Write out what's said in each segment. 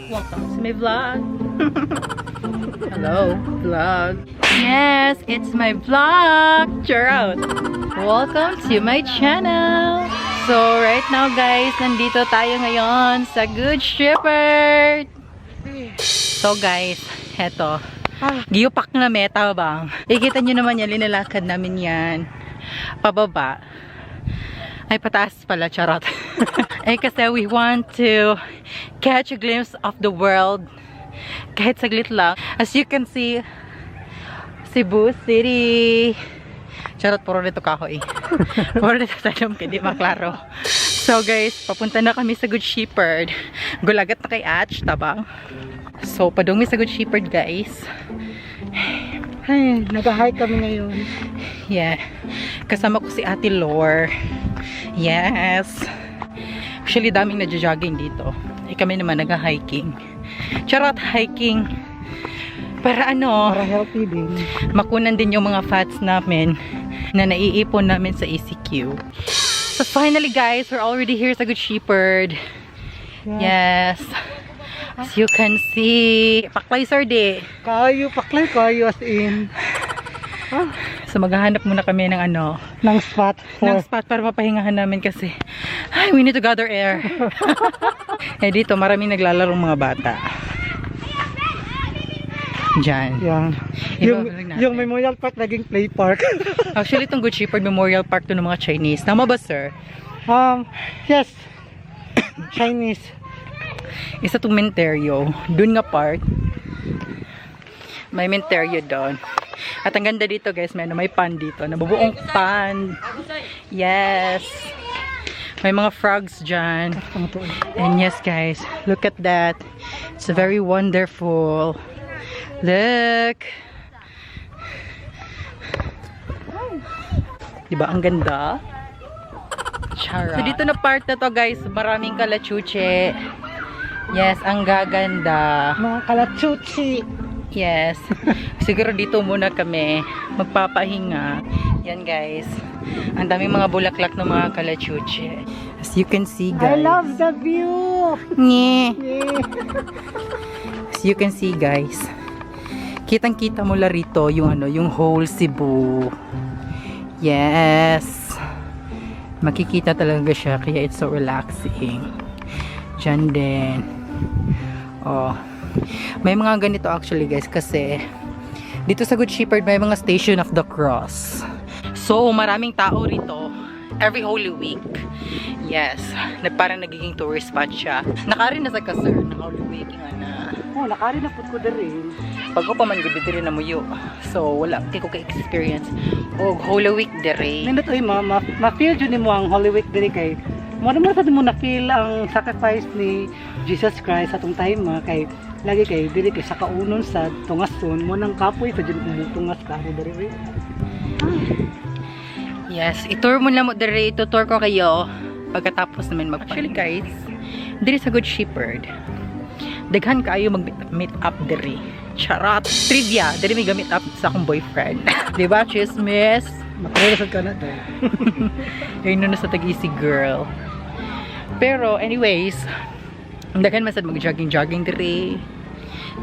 Welcome to my vlog. Hello, vlog. Yes, it's my vlog. Charot. Welcome to my channel. So, right now, guys, nandito tayo ngayon sa Good Shepherd. So, guys, heto. Giyupak na meta bang. Ikita nyo naman yan, linalakad namin yan. Pababa. Ay, pataas pala, charot. Eh, kasi we want to catch a glimpse of the world. Kahit saglit lang. As you can see, Cebu City. Charot, puro dito kahoy. Puro dito tayo, hindi maklaro. So guys, papunta na kami sa Good Shepherd. Gulagat na kay Atch, tabang. So, padung mi sa Good Shepherd, guys. Ay, nag-hike kami ngayon. Yeah. Kasama ko si Ate Lore. Yes. Actually, daming nagja-jogging dito. Eh, kami naman nag-hiking. Charot, hiking. Para ano, Para healthy din. Makunan din yung mga fats namin na naiipon namin sa ECQ. So finally, guys, we're already here sa Good Shepherd. Yes. As you can see, paklay sir di. Kayo, paklay kayo as in. So maghahanap muna kami ng ano, ng spot ng for spot para mapahingahan namin kasi ay, we need to gather air. Eh dito maraming naglalarong mga bata. Diyan. Yeah. Yung, I-vlog natin. Yung Memorial Park naging play park. Actually, itong Good Shepherd Memorial Park to ng mga Chinese. Tama ba, sir? Yes. Chinese. Isa itong menteryo. Dun nga part. May menteryo doon. At ang ganda dito, guys, may, ano, may pond dito. Nabubuong pond. Yes. May mga frogs dyan. And yes, guys, look at that. It's very wonderful. Look. Diba? Ang ganda. Chara. So, dito na part na to, guys, maraming kalachuche. Yes, ang gaganda. Mga kalachuchi. Yes. Siguro dito muna kami magpapahinga. Yan, guys. Ang daming mga bulaklak ng mga kalachuche. As you can see, guys. I love the view. Nye. Yeah. As you can see, guys. Kitang-kita mo la rito yung ano, yung whole Cebu. Yes. Makikita talaga siya kaya it's so relaxing. Diyan din. Oh. May mga ganito actually, guys, kasi dito sa Good Shepherd may mga Station of the Cross. So maraming tao rito every Holy Week. Yes, na parang nagiging tourist spot siya. Nakaari na sa ka, sir, ng Holy Week nga na. Oh, nakaari na pud ko diri. Pag pa man gud diri na muyo. So wala kay ko ka-experience og Holy Week diri. Nindot oy ma-feel jud nimo ang Holy Week diri kay mo naman sa mo na feel ang sacrifice ni Jesus Christ atong time ma kay lagi kay dili kay sa kaunon sa tungason mo nang kapoy sa jud kung tungas ka diri oy. Yes, i-tour mo na mo diri, itutour ko kayo pagkatapos namin mag. Actually, guys, diri sa Good Shepherd, daghan kaayo mag meet up diri. Charot. Trivia, diri may ga-meet up sa akong boyfriend. Di ba, chismis? Makuha sad ka na to. Yun na sa tag-easy girl. Pero anyways, ang daghan man sad mag-jogging jogging diri.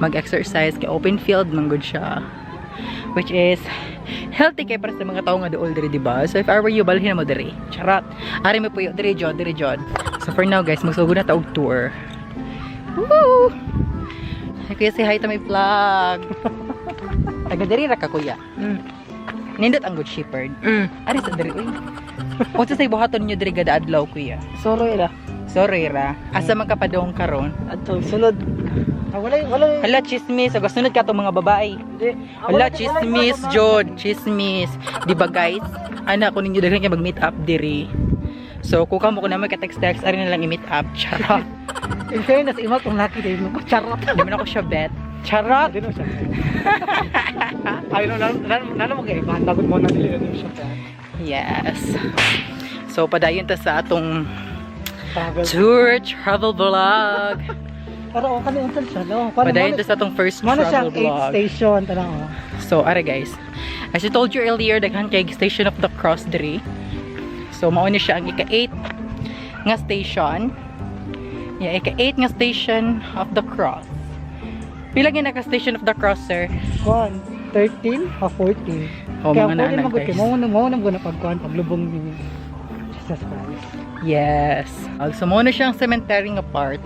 Mag-exercise kay open field man gud siya. Which is healthy kay para sa mga tao nga duol diri, di ba? So if I were you, balhin na mo diri. Charot. Ari mo puyo diri jud, diri jud. So for now, guys, magsugod na ta og tour. Woo! Ay, kuya, say hi to my vlog. Taga diri ra ka, kuya? Nindot ang Good Shepherd. Ari sa diri uy. Unsa say buhaton ninyo diri gada adlaw, kuya? Sorry ra. Sorry ra. Asa man ka padong karon? Adto sunod. Ah, wala wala. Hala, chismis. Ug sunod ka tong mga babae. Hindi. Hala, chismis jud, chismis. Di ba, guys? Ana ko ninyo daghan kay mag-meet up diri. So kung kamo ko na magka-text-text, ari na lang i-meet up. Charot. In fairness, ima tong laki dahil mo charot. Di man ako siya bet. Charot. Di no siya. Ay no, nano mo kay banda gud mo na dili na siya. Yes. So padayon ta sa atong Travel. tour travel vlog. Pero oh, kani unsa siya no? Padayon ta sa atong first Mo na travel siyang 8 vlog. station tanaw. Oh. So, are guys. As I told you earlier, daghan kay Station of the Cross diri. So, mao ni siya ang ika-8 nga station. Yeah, ika-8 nga Station of the Cross. Pila gyud naka Station of the Cross, sir? Kuan, 13 o 14. Oh, Kaya mga pwede nanay, magud kay guys. mao na mo na pagkuan paglubong ni Jesus Christ. Yes. So, mao na siyang cemetery nga part.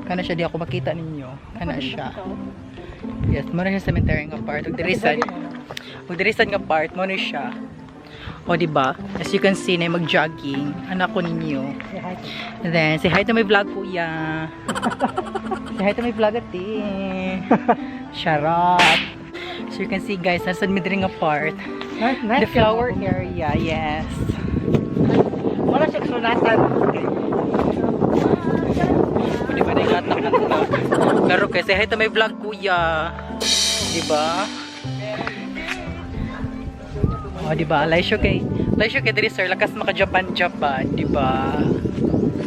Kana siya, di ako makita ninyo. Kana siya. Yes, mao na siya cemetery nga part. Ug diri sad nga part, mao na siya. O, di ba? As you can see, na mag-jogging. Anak ko ninyo. Say hi. And then, say hi to my vlog, kuya. Say hi to my vlog, ate. Charot. So you can see, guys, nasa mi diri nga part. Nice, nice. The flower area, yes. Wala siya sunatan. O, di ba, naingatak na ito. Pero kay say hi to my vlog, kuya. Di ba? O, di ba? Laisyo kay diri, sir. Lakas maka Japan, Japan. Di ba?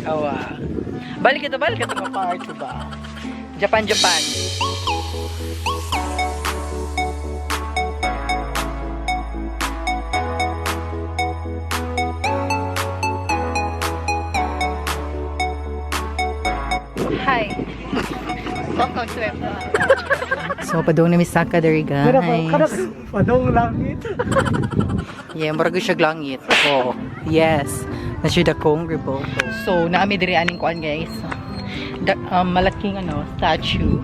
Awa. Balik ito nga part, di ba? Japan, Japan. Hi. Welcome to my vlog. So, padung na misaka diri, guys. Pero kada padong langit. Yeah, murag siya langit. Oh, yes. Na siya dakong reboto. So, naami diri aning kuan, guys. Malaking ano, statue.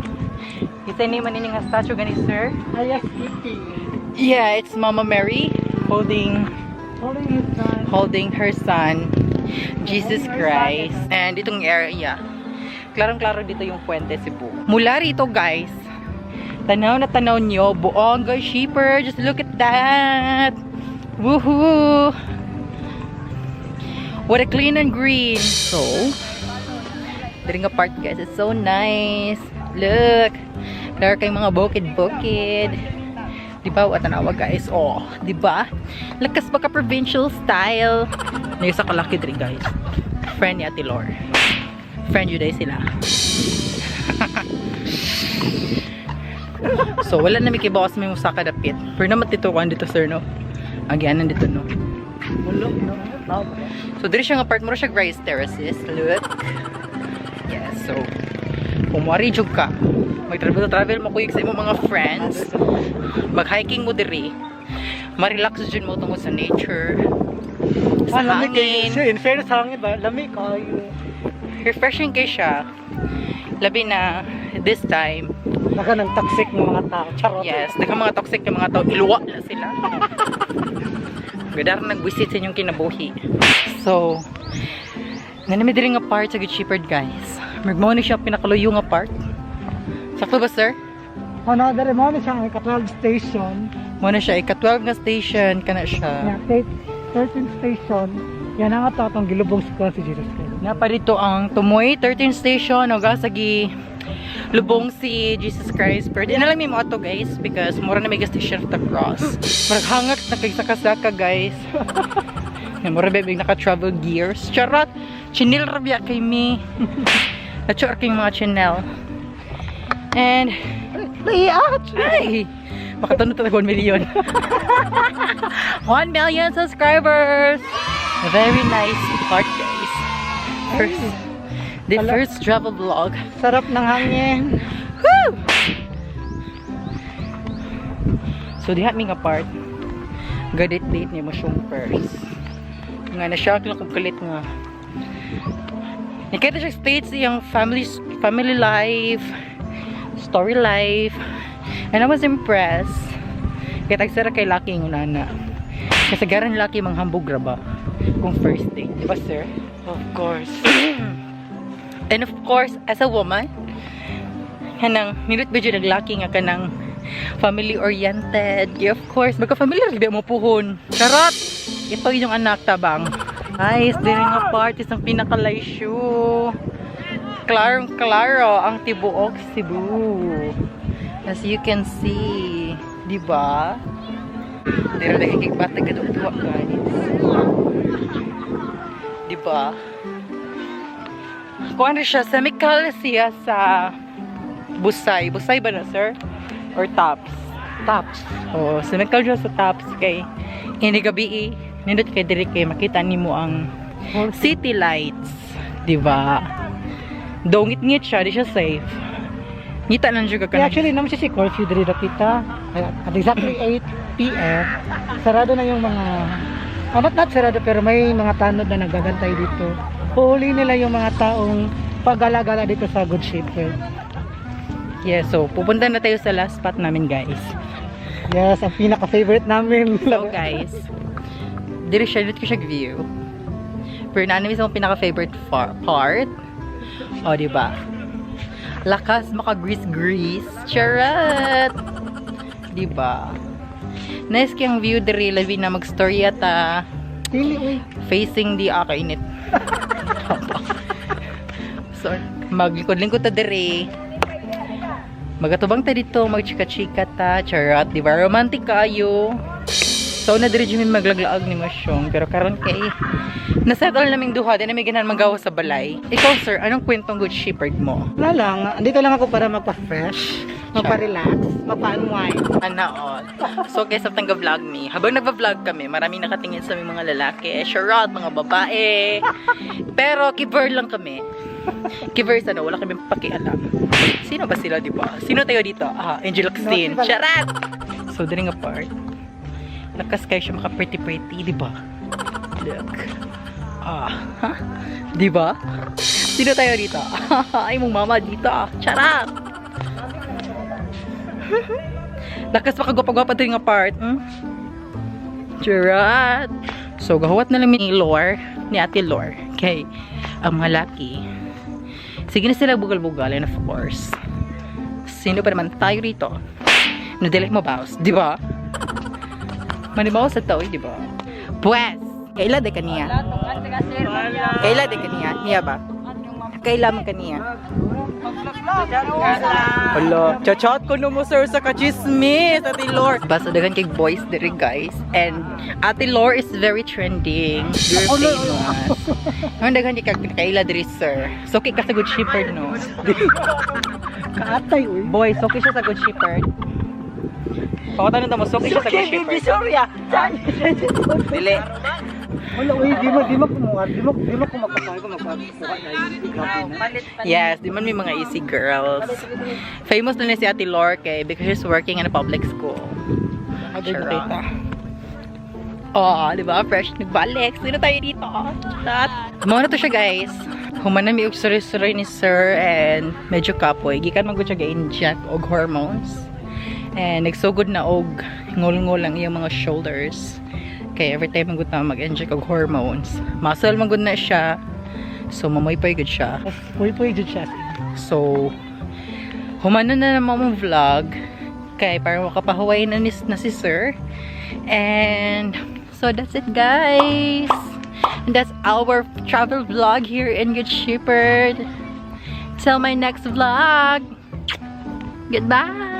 Isa ni man ini nga statue gani, sir? Ayas kitty. Yeah, it's Mama Mary holding Holding his son. Holding her son Jesus Christ. And itong area, klarong-klaro dito yung Fuente Cebu. Mula rito, guys, tanaw na tanaw nyo, buong Good Shepherd. Just look at that. Woohoo! What a clean and green. So, diri nga part, guys, it's so nice. Look. There kay mga bukid-bukid. Di ba? Wa tanawa, guys. Oh, di ba? Lakas baka provincial style. May isa kalaki diri, guys. Friend ni Ate Lor. Friend yun day sila. So wala na may kibawas may musaka dapit. Pero naman dito kuan dito, sir, no. Ang gianan dito, no. Mulo, no? Tao ba? So diri siya nga part mo siya rice terraces. Look. Yes, so kung wari jud ka, mag-travel travel mo kuyog sa imong mga friends, mag-hiking mo diri. Ma-relax jud mo tungod sa nature. Sa Ah, lami kay hangin. siya. In fairness, hangin ba? Lami kayo. Refreshing kay siya. Labi na this time. Baka ng toxic ng mga tao. Charot. Yes, daghang mga toxic ng mga tao, iluwa na sila. Gadar nagwisit sa inyong kinabuhi. So, nanami diri nga part sa Good Shepherd, guys. Murag ni siya pinakaluyo nga part. Sakto ba, sir? Ano, dere mo na siya ang ika-12 station. Mo na siya ika-12 nga station kana siya. Yeah, 13 station. Yan ang ato atong gilubong si kuan si Jesus Christ. Napa dito ang Tumoy 13 station o gi lubong si Jesus Christ. Pero di na lang may mo ato, guys, because mura na may Station of the Cross. Murag hangak na kay saka-saka, guys. Na mura bebig naka travel gears. Charot! Chinil ra biya kay mi. Nachor kay mga chinel. And Naiat! ay! Makatunod talaga 1 million. 1 million subscribers! Very nice part, guys. First, the Hala. first travel vlog. Sarap ng hangin. Woo! So, diha mi nga part. Gadate-date niya mo siyang first. Nga na-shock lang kung kalit nga. Nakita siya states iyang family family life, story life, and I was impressed. Kaya tagsara kay Lucky yung nana. Kasi garan Lucky manghambog ra ba kung first date, di ba, sir? Of course. And of course, as a woman, kanang nindot ba jud naglaki nga kanang family oriented. Yeah, of course, magka familiar di mo puhon. Charot! Ito yung anak tabang. Guys, diri nga part is ang pinakalaysyo. Klarong klaro ang tibuok Cebu. As you can see, di ba? Diri nagkikbat nagkadugtuwa, guys. Di ba? Kuan rin siya, semikal siya sa Busay. Busay ba na, sir? Or Tops? Tops. Oh, semikal siya sa Tops kay hindi gabi eh. Nindot kay diri kay makita nimo ang city lights, di ba? Dongit-ngit siya, di siya safe. Ngita lang jud ka Yeah, actually, naman siya si curfew diri dapita. At exactly 8 p.m. Sarado na yung mga not sarado, pero may mga tanod na nagbabantay dito. Huli nila yung mga taong pagala-gala dito sa Good Shepherd. Yeah, so pupunta na tayo sa last spot namin, guys. Yes, ang pinaka-favorite namin. So guys, diri siya, dito ko siya view. Pero naa mismo ang pinaka-favorite part. O, di ba? Lakas maka-grease-grease. Charot! Di ba? Nice kayong view diri, labi na mag-storya ta. Pili, uy. Facing the kainit. So, maglingkod-lingkod ta diri. Magatubang ta dito, magchika-chika ta, charot, di ba? Romantic kayo. So, na diri jud mi maglaglaag ni Masyong, pero karon kay nasettle naming duha, di namin ganahan magawa sa balay. Ikaw, sir, anong kwentong Good Shepherd mo? Wala lang. Andito lang ako para magpa-fresh, magpa-relax, magpa-unwind. Ana all. So, guys, sa vlog me. Habang nagva-vlog kami, maraming nakatingin sa aming mga lalaki, charot, mga babae. Pero, kiver lang kami. Kiver sa ano, wala kami pakialam. Sino ba sila, di ba? Sino tayo dito? Ah, Angel Locsin. No, si Charot! So, diri nga part. Lakas kayo siya maka pretty-pretty, di ba? Look. Ah, ha? Di ba? Sino tayo dito? Ay, mong mama dito. Charot! Lakas makagwapa-gwapa din nga part. Charot! So, gahuwat na lang ni Lore, ni Ate Lore. Okay, ang mga laki. Sige na sila bugal-bugal, and of course, sino pa naman tayo rito? Nadali mo baos, di ba? Manibaw sa tao, di ba? Pues, kaila de kaniya? Kaila de kaniya? Niya ba? Kaila man kaniya? Hala, chat ko no mo, sir, sa kachismis, Ate Lore. Basta daghan kay boys diri, guys. And Ate Lore is very trending. Very famous. Ang daghan kay kaila diri, sir. So kay ka sa Good Shepherd, no? Kaatay, uy. Boy, so siya sa Good Shepherd. Pakatan mo, so siya sa Good Shepherd. Sorry ah. Dili. Wala, uy, di mo kumuha, di mo kumakapahay ko magpakuha na grabe na. Yes, di man may mga easy girls. Famous na si Ate Lore kay because she's working in a public school. Agad Charot. nakita. Oh, di ba? Fresh nagbalik. Sino tayo dito? Chat. Mao na to siya, guys. Human na mi og suroy-suroy ni sir and medyo kapoy. Gikan man gud siya ga-inject og hormones. And nagsugod na og ngol-ngol ang iyang mga shoulders. Kay every time man gud na mag-inject og hormones. Muscle man gud na siya. So mamoy-poy gud siya. Mas puy-puy jud siya. So, humano na naman mong vlog kay para makapahuway na si sir. And, so that's it, guys. And that's our travel vlog here in Good Shepherd. Till my next vlog. Goodbye!